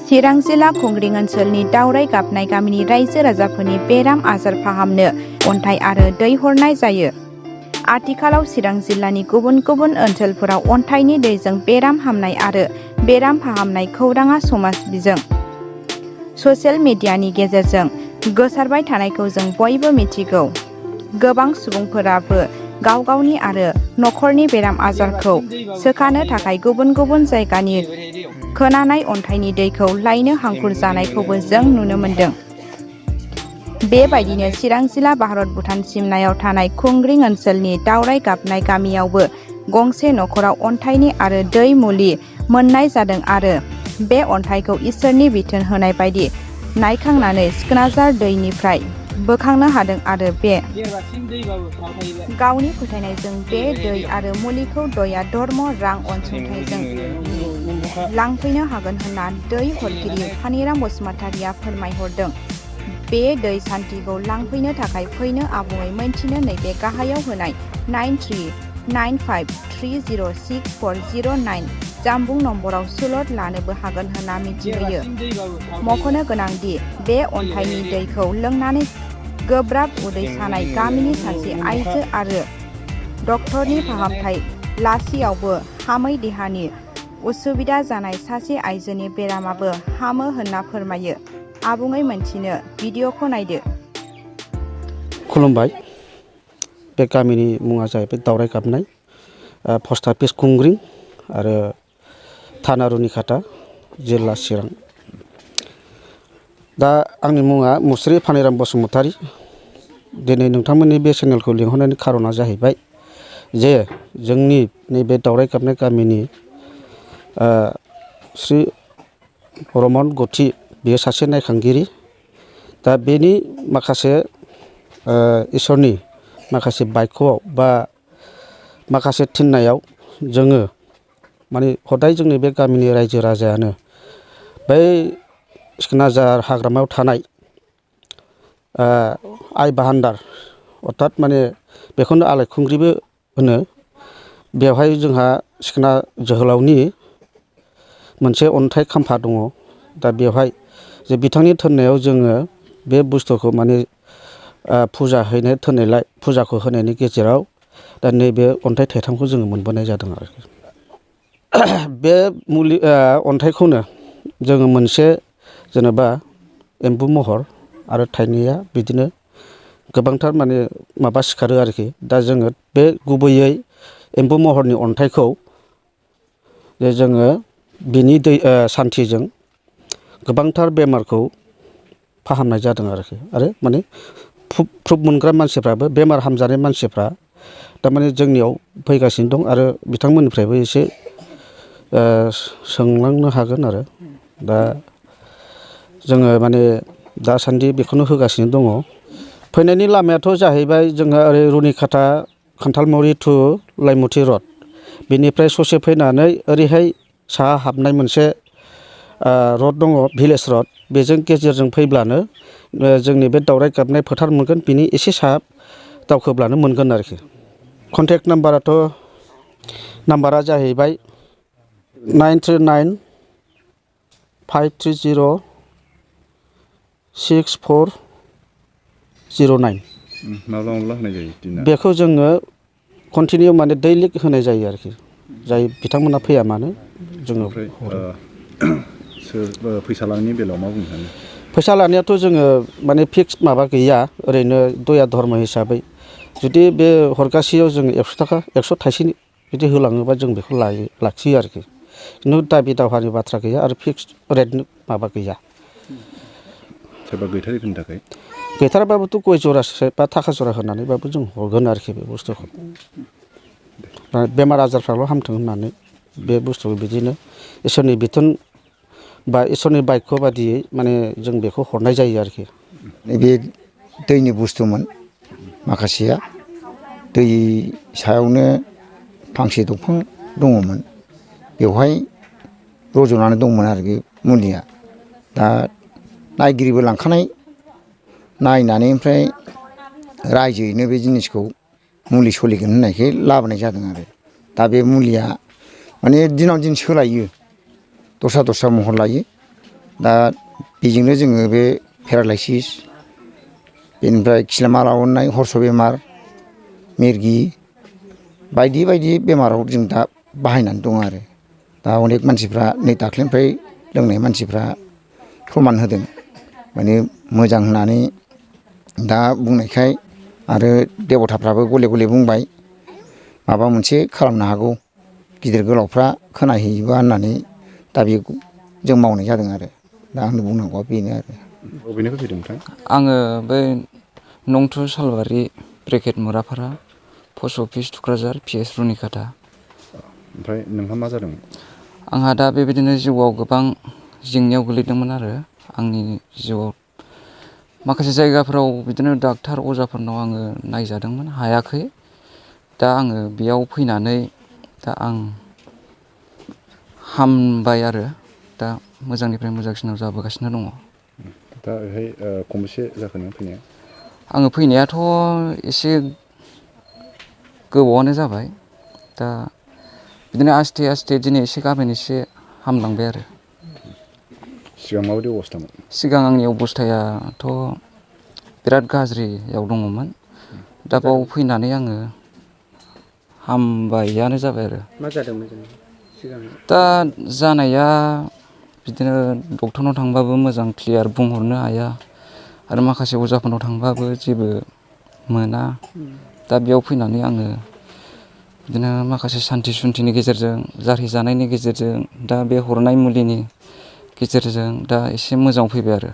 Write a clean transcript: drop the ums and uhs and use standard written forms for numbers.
चिरां जिल्ला खुंग्रिं ओनसोलनि दावराय गाबनाय गामिनि रायजो राजाफोरनि बेराम आजार फाहामनो अन्थाइ आरो दै हरनाय जायो। आथिखालाव चिरां जिल्लानि गुबुन गुबुन ओनसोलफोराव अन्थाइनि दैजों बेराम हामनाय आरो बेराम फाहामनाय खौराङा समाज बिजों ससियेल मिडियानि गेजेरजों गोसारबाय थानायखौ जों बयबो मिथिगौ। गोबां सुबुंफोराबो गाव गावनि आरो नखरनि बेराम आजारखौ सोखानो थाखाय गुबुन गुबुन जायगानि खोनानाय अन्थाइनि दैखौ लायनो हांखुर जानायखौबो जों नुनो मोनदों। बेबायदिनो चिरां जिल्ला भारत भुटान सिमनायाव थानाय खुंग्रिं ओनसोलनि दावराय गाबनाय गामियावबो गंसे नखराव अन्थाइनि आरो दै मुलि मोननाय जादों आरो बे अन्थाइखौ इसोरनि बिथोन होनाय बायदि नायखांनानै सिखोनाजार दैनिफ्राय बोखांनो हादों आरो बे गावनि फोथायनायजों बे दै आरो मुलिखौ दया धर्म रां अनसुंथाइजों लांफैनो हागोन होनना दै हरगिरि फानिराम बसुमतारिया फोरमायहरदों। बे दै सान्थिखौ लांफैनो थाखाय फैनो आबुङै मोनथिनो नैबे गाहायाव होनाय 9395306409 जामबुं नम्बराव सुलद लानोबो हागोन होनना मिथिहोयो। मख'नो गोनांदि बे अन्थाइनि दैखौ लोंनानै गोब्राब उदै सानाय गामिनि सासे आइजो आरो डक्टरनि फाहामथाय लासेयावबो हामै देहानि उसुबिदा जानाय सासे आइजोनि बेरामाबो हामो होनना फोरमायो। आबुङै मोनथिनो भिडिअखौ नायदो। खुलुमबाय। बे गामिनि मुङा जाहैबाय दावराय गाबनाय, पस्ट अफिस खुंग्रिं आरो थाना रुनिखाता, जिल्ला चिरां। दा आंनि मुङा मुस्रि फानिराम बसुमतारि। दिनै नोंथांमोननि बे चेनेलखौ लिंहरनायनि खारना जाहैबाय जे जोंनि नैबे दावराय गाबनाय गामिनि श्री रमन गथि, बेयो सासे नायखांगिरि। दा बेनि माखासे इसोरनि माखासे बायख्ख'आव बा माखासे थिननायाव जोङो माने हदाय जोंनि बे गामिनि रायजो राजायानो बै सिखोनाजार हाग्रामायाव थानाय आइ बाहान्दार अर्थात माने बेखौनो आलायखुंग्रिबो होनो, बेवहाय जोंहा सिखोना जोहोलावनि मोनसे अन्थाइ खाम्फा दङ। दा बेवहाय जे बिथांनि थोननायाव जोङो बे बुस्थुखौ माने फुजा हैनो थोननायलाय फुजाखौ होनायनि गेजेराव दा नैबे अन्थाइ थाइथामखौ जोङो मोनबोनाय जादों आरोखि। बे मुलि अन्थाइखौनो जोङो मोनसे जेनेबा एम्बु महर आरो थाइनैया बिदिनो गोबांथार माने माबा सिखारो आरोखि। दा जोङो बे गुबैयै एम्बु महरनि अन्थाइखौ जे जोङो बिनि दै सान्थिजों गोबांथार बेमारखौ फाहामनाय जादों आरोखि। आरो माने प्रुफ मोनग्रा मानसिफ्राबो, बेमार हामजानाय मानसिफ्रा थारमाने जोंनियाव फैगासिनो दं आरो बिथांमोननिफ्रायबो एसे सोंलांनो हागोन आरो। दा जोङो माने दासान्दि बेखौनो होगासिनो दङ। फैनायनि लामायाथ' जाहैबाय जोंहा ओरै रुनिखाता खान्थालमावरि टु लाइमुथि रड, बेनिफ्राय ससे फैनानै ओरैहाय साहा हाबनाय मोनसे रड दङ, भिलेज रड। बेजों गेजेरजों फैब्लानो जोंनि बे दावराय गाबनाय फोथार मोनगोन, बिनि एसे साहा दावखोब्लानो मोनगोन आरोखि। कन्टेक्ट नाम्बारा जाहैबाय 9395306409। माब्ला होनाय जायो? बेखौ जोङो कन्टिनिउ माने दैलिक होनाय जायो आरोखि। जाय बिथांमोना फैया मानो जोङो हरो। फैसा लानायनि बेलायाव मा बुंनो सानो? फैसा लानायाथ' जोङो माने फिक्स माबा गैया, ओरैनो दया धर्म हिसाबै जुदि बे हरगासेयाव जोङो 100 थाखा 100 थाइसेनि बिदि होलाङोबा जों बेखौ लाखियो आरोखि। खिन्थु दाबि दावहानि बाथ्रा गैया आरो फिक्स रेटनि माबा गैया। सोरबा गैथारिफोरनि थाखाय? गैथाराबाबोथ' गय जरासे बा थाखा जरा होनानैबाबो जों हरगोन आरोखि बे बुस्थुखौ। बेमार आजारफ्राल' हामथों होननानै बे बुस्थुखौ बिदिनो इसोरनि बिथोन बा इसोरनि बायख्ख' बादियै माने जों बेखौ हरनाय जायो आरोखि। नैबे दैनि बुस्थुमोन माखासेया। दै सायावनो फांसे दंफां दङमोन, बेवहाय रज'नानै दंमोन आरो बे मुलिया। दा नायगिरिबो लांखानाय, नायनानै ओमफ्राय रायजोयैनो बे जिनिसखौ मुलि सोलिगोन होननायखाय लाबोनाय जादों आरो। दा बे मुलिया माने दिनाव दिन सोलायो, दस्रा महर लायो। दा बेजोंनो जोङो बे पेरालाइसिस, बेनिफ्राय खिलामा लावनाय, हर्स बेमार, मिरगि बायदि बायदि बेमाराव जों दा बाहायनानै दं आरो। दा अनेक मानसिफ्रा नै दाख्लैनिफ्राय लोंनाय मानसिफ्रा प्रमान होदों, माने मोजां होननानै दा बुंनायखाय आरो देबथाफ्राबो गले गले बुंबाय माबा मोनसे खालामनो हागौ गिदिर गोलावफ्रा खोनाहैयोबा होननानै दा बेखौ जों मावनाय जादों आरो। दा आंनि बुंनांगौआ बेनो आरो। बबेनिफ्राय फैदों नोंथां? आङो बै नंथु सालबारि ब्रेकेट मुराफारा पस्ट अफिस थुक्राझार PS रुनिकाटा। ओमफ्राय नोंहा मा जादोंमोन? आंहा दा बेबायदिनो जिउआव गोबां जेंनायाव गोलैदोंमोन आरो। आंनि जिउआव माखासे जायगाफोराव बिदिनो डाक्टार अजाफोरनाव आङो नायजादोंमोन, हायाखै। दा आङो बेयाव फैनानै दा आं हामबाय आरो दा मोजांनिफ्राय मोजांसिनाव जाबोगासिनो दङ। दा बेहाय खनबेसे जाखो नों फैनाया? आङो फैनायाथ' एसे गोबावानो जाबाय। दा बिदिनो आस्थे आस्थे दिनै एसे गाबोन एसे हामलांबाय आरो। सिगां माबायदि अबस्थामोन? सिगां आंनि अबस्थायाथ' बिराद गाज्रियाव दङमोन। दा बाव फैनानै आङो हामबायानो जाबाय आरो। मा जादोंमोन जेनेबा सिगां? दा जानाया बिदिनो डक्टरनाव थांबाबो मोजां क्लियार बुंहरनो हाया आरो माखासे अजाफोरनाव थांबाबो जेबो मोना। दा बेयाव फैनानै आङो बिदिनो माखासे सान्थि सुन्थिनि गेजेरजों, जारिजानायनि गेजेरजों, दा बे हरनाय मुलिनि गेजेरजों दा एसे मोजाङाव फैबाय आरो।